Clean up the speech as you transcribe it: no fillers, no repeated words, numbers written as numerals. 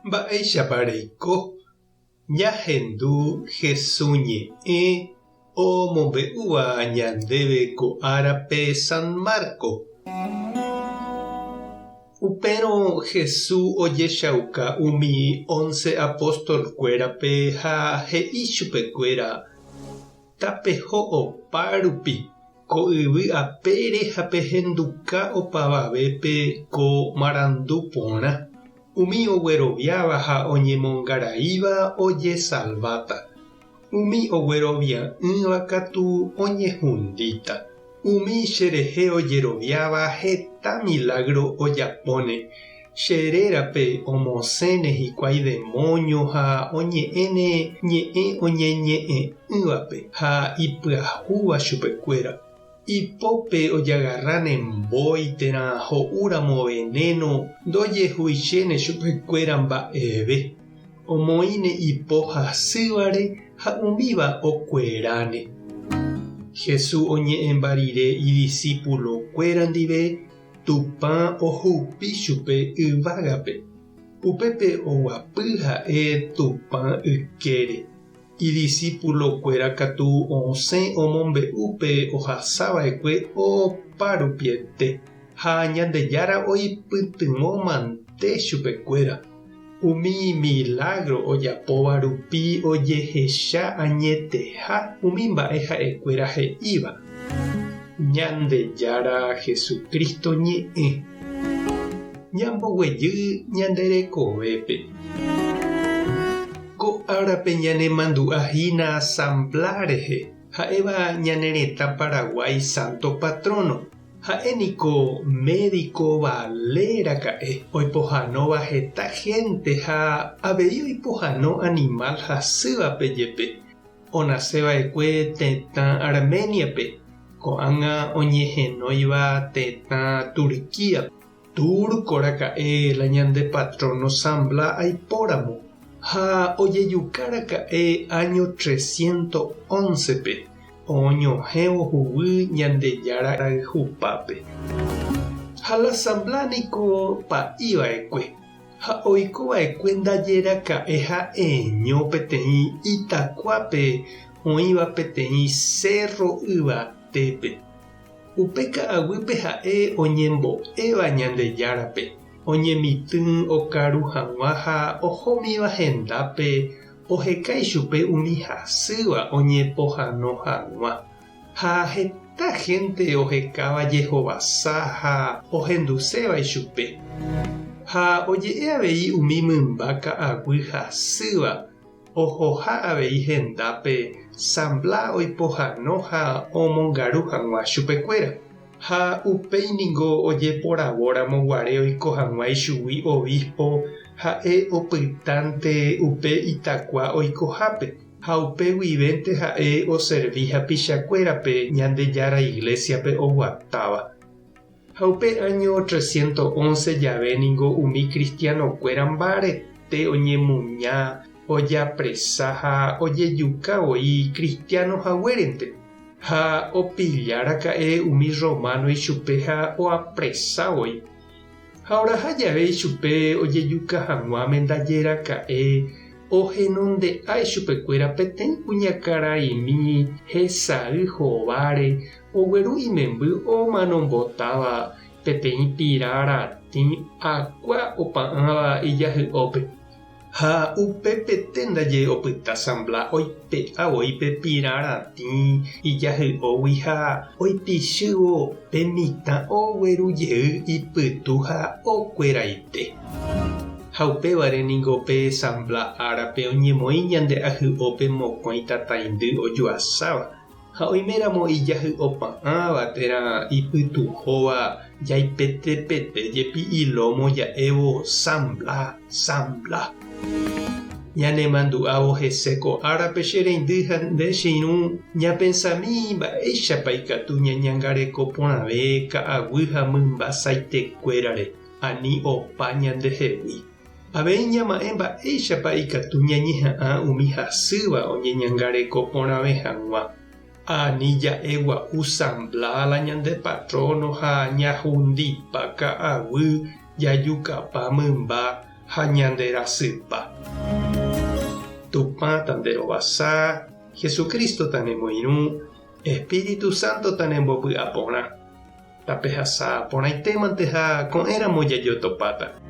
Mba'éichapa reiko ñahendu Hesu ñe'ẽ omombe'úva ñandéve ko árape San Marco? Upérõ Hesu ojechauka umi once apóstol-kuérape ha he'i chupekuéra, Tapeho opa rupi ko yvy apére ha pehenduka opavavépe ko marandu porã. Umi ogueroviáva ha oñemongaraíva ojesalváta, umi oguerovia'ỹva katu oñehundíta. Umi cherehe ojeroviáva heta milágro ojapóne, che rérape omosẽne hikuái demóño ha oñe'ẽne ñe'ẽ oñeñe'ẽ'ỹvape ha ipyahúva chupekuéra. Ipópe ojagarráne mbói térã ho'úramo venéno ndojehuichéne chupekuéra mba'eve. Omoĩne ipo hasývare ha umíva okueráne. Jesús oñe'ẽmba rire idisípulokuéra ndive, Tupã ohupi chupe yvágape. Upépe oguapy ha'e Tupã ykére. Idisípulokuéra katu osẽ omombe'u pe ohasa va'ekue opa rupiete, ha Ñandejára oipytyvõ mante chupekuéra. Umi milágro ojapóva rupi ojehecha añeteha umi mba'e ha'ekuéra he'íva. Ñandejára Jesucristo ñe'ẽ. Ñamboguejy ñande rekovépe. Ko árape ñanemandu'a hína San Blas rehe, ha'éva ñane retã Paraguái santo patrono. Ha'e niko médico vale raka'e, oipohãnóva heta gente ha avei oipohãno animal hasývape jepe. Onase va'ekue tetã Armenia-pe, ko'ág̃a oñehenóiva tetã Turquía-pe. Túrko raka'e la ñande patrono San Bla aipóramo, ha ojejuka raka'e áño tresciento óncepe, oñohẽvo huguy Ñandejára rayhupápe. Ha la San Bla niko pa'i va'ekue, ha oiko va'ekue ndaje raka'e ha'eño peteĩ itakuápe oĩva peteĩ sérro yvatépe. Upe ka'aguýpe ha'e oñembo'éva Ñandejárape, oñemitỹ okaru hag̃ua ha ohómiva hendápe oheka ichupe umi hasýva oñepohano hag̃ua. Ha heta hénte ohekáva jehovasa ha ohenduséva ichupe. Ha oje'e avei umi mymba ka'aguy hasýva Ohoha avei hendápe San Blas oipohano ha omongaru hag̃ua chupekuéra. Ha upéi ningo ojeporavóramo guare oiko hag̃ua ichugui obispo ha'e opytánte upe itakua oikohápe, ha upe guivénte ha'e oservi hapichakuérape Ñandejára Iglésiape oguatáva. Ha upe áño 311 jave ningo umi kristianokuéra mbarete oñemuña, ojapresa ha ojejuka voi kristiáno haguérente. Ha opilla raka'e umi rrománo ichupe ha oapresa voi. Ha oraha jave ichupe ojejuka hag̃uáme ndaje raka'e ohenonde'a ichupekuéra peteĩ kuñakaraimi hesay hováre Ogueru imemby omanombotáva peteĩ pira ratĩ akua opa'ãva ijahy'ópe. Ha upepete ndaje opyta San Blas oipe'a voi pe pira ratĩ ijahy'ógui ha oipichývo pe mitã ogueru jey ipytu ha okueraite. Ha upévare ningo pe San Blas árape oñemoĩ ñande ahy'ópe mokõi tataindy ojuasáva. Ha oiméramo ijahy'opa'ãva térã ipytuhóva jaipetepete jepi ilómo ja'évo San Bla, San Bla. Ñanemandu'ávo hese ko árape che reindy ha nde che irũ ñapensami mba'éichapa ikatu ñañangareko porãve ka'aguy ha mymba saitekuérare ani opa ñandehegui. Avei ñama'ẽ mba'éichapa ikatu ñañeha'ã umi hasýva oñeñangareko porãve hag̃ua. Ani ja'e gua'u San Blas la ñande patróno ha ñahundipa ka'aguy jajukapa mymba ha ñanderasypa. Tupã tanderovasa, Jesucristo tanemoirũ, Espíritu Santo tanembopy'aporã. Tapehasa porãitémante ha ko'ẽramo jajotopáta.